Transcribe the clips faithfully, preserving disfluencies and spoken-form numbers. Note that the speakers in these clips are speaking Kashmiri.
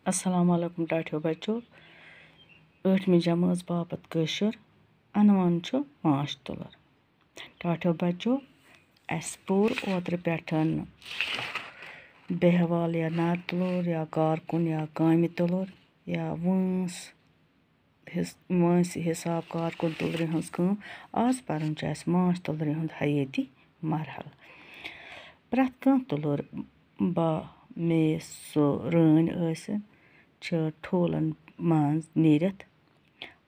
السلام علیکم ٹاٹھیو بچو۔ ٲٹھمہِ جمٲژ باپتھ کٲشُر عنوان چھُ ماچھ تُلُر۔ ٹاٹھیو بچو، اَسہِ پوٚر اوترٕ پٮ۪ٹھ بیہوال یا نعرٕ تُلُر یا کارکُن یا کامہِ تُلُر یا وٲنٛس حِس-، وٲنٛسہِ حِساب کارکُن تُلرِ ہٕنٛز کٲم۔ آز پَرُن چھُ اَسہِ ماچھ تُلرِ ہُنٛد حیٲتی مرحلہٕ۔ پرٛٮ۪تھ کانٛہہ تُلُر، با میس سُہ رٲنۍ ٲسِن، چھِ ٹھوٗلَن منٛز نیٖرِتھ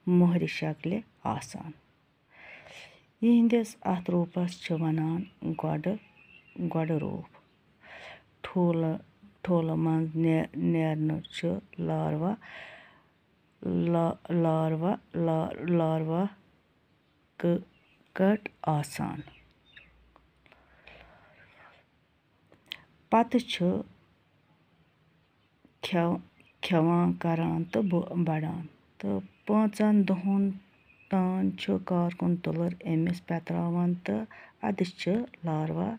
مۄہرِ شکلہِ آسان۔ یِہنٛدِس اَتھ روٗپَس چھِ وَنان گۄڈٕ، گۄڈٕ روٗپ۔ ٹھوٗلہٕ، ٹھوٗلہٕ منٛز نے-، نیرنہٕ چھُ لاروا، لا-، لاروا، لا-، لاروا کٔ-، کٔٹ آسان۔ پتہٕ چھُ کھٮ۪و-، کھٮ۪وان کران تہٕ بۄ-، بڑان۔ تہٕ پانٛژن دۄہن تام چھُ کارکُن تُلُر أمِس پٮ۪تراوان تہٕ اَدٕ چھِ لاروا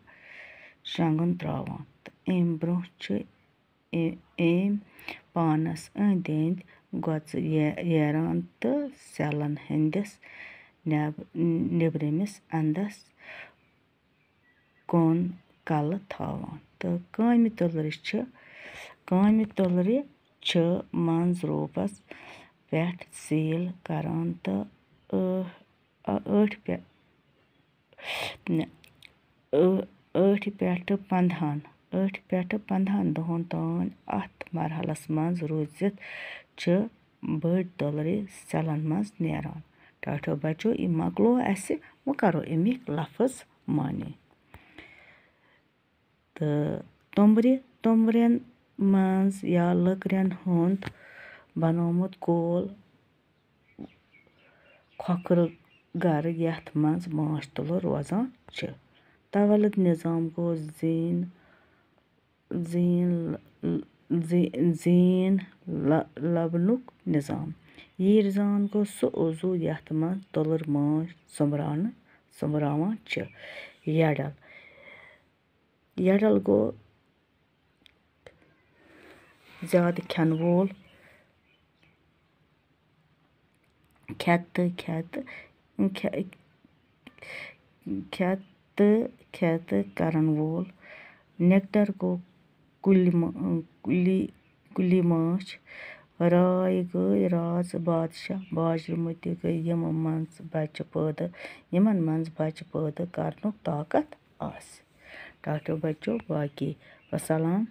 شۄنٛگُن تراوان۔ تہٕ اَمہِ برٛونٛہہ چھُ اے-، أمۍ پانَس أنٛدۍ أنٛدۍ گۄژٕ یے-، ییران تہٕ سیلَن ہٕنٛدِس نٮ۪ب-، نیٚبرِمِس اَنٛدَس کُن کَلہٕ تھاوان۔ تہٕ کامہِ تُلرِ چھِ، کامہِ تُلرِ چھِ منٛز روٗپَس پٮ۪ٹھ سیٖل کران تہٕ ٲ-، ٲ-، ٲٹھِ پٮ۪-، نہ، ٲ-، ٲٹھِ پٮ۪ٹھٕ پنٛدہَن، ٲٹھِ پٮ۪ٹھٕ پنٛدہَن دۄہَن تام اَتھ مرحلَس منٛز روٗزِتھ چھِ بٔڑۍ تُلرِ سیلَن منٛز نیران۔ ٹاٹھیو بچو، یہِ مۄکلو اَسہِ، وۄنۍ کرو اَمِکۍ لفظ معنی۔ تہٕ توٚمبرِ، توٚمبرٮ۪ن منٛز یا لٔکرٮ۪ن ہُنٛد بنومُت گول کھۄکھرٕ گرٕ یَتھ منٛز ماچھ تُلُر روزان چھِ۔ تولد نظام گوٚو زیٖن، زیٖن، زی-، زیٖن ل-، لبنُک نظام۔ ییٖر زان گوٚو سُہ عضو یَتھ منٛز تُلُر ماچھ سوٚمبراونہٕ، سوٚمبراوان چھِ۔ یڈل، یڈل گوٚو زیادٕ کھٮ۪ن وول، کھٮ۪تہٕ کھٮ۪تہٕ، کھے-، کھٮ۪تہٕ کھٮ۪تہٕ کرن وول۔ نیکٹر گوٚو کُلۍ ما-، کُلی، کُلی ماچھ۔ راے گٔے راز بادشاہ۔ باجرِ مُتہِ گٔے یِم منٛز بچہٕ پٲدٕ، یِمن منٛز بچہٕ پٲدٕ کرنُک طاقت آسہِ۔ ٹاٹھیو بچو، باقی وسلام۔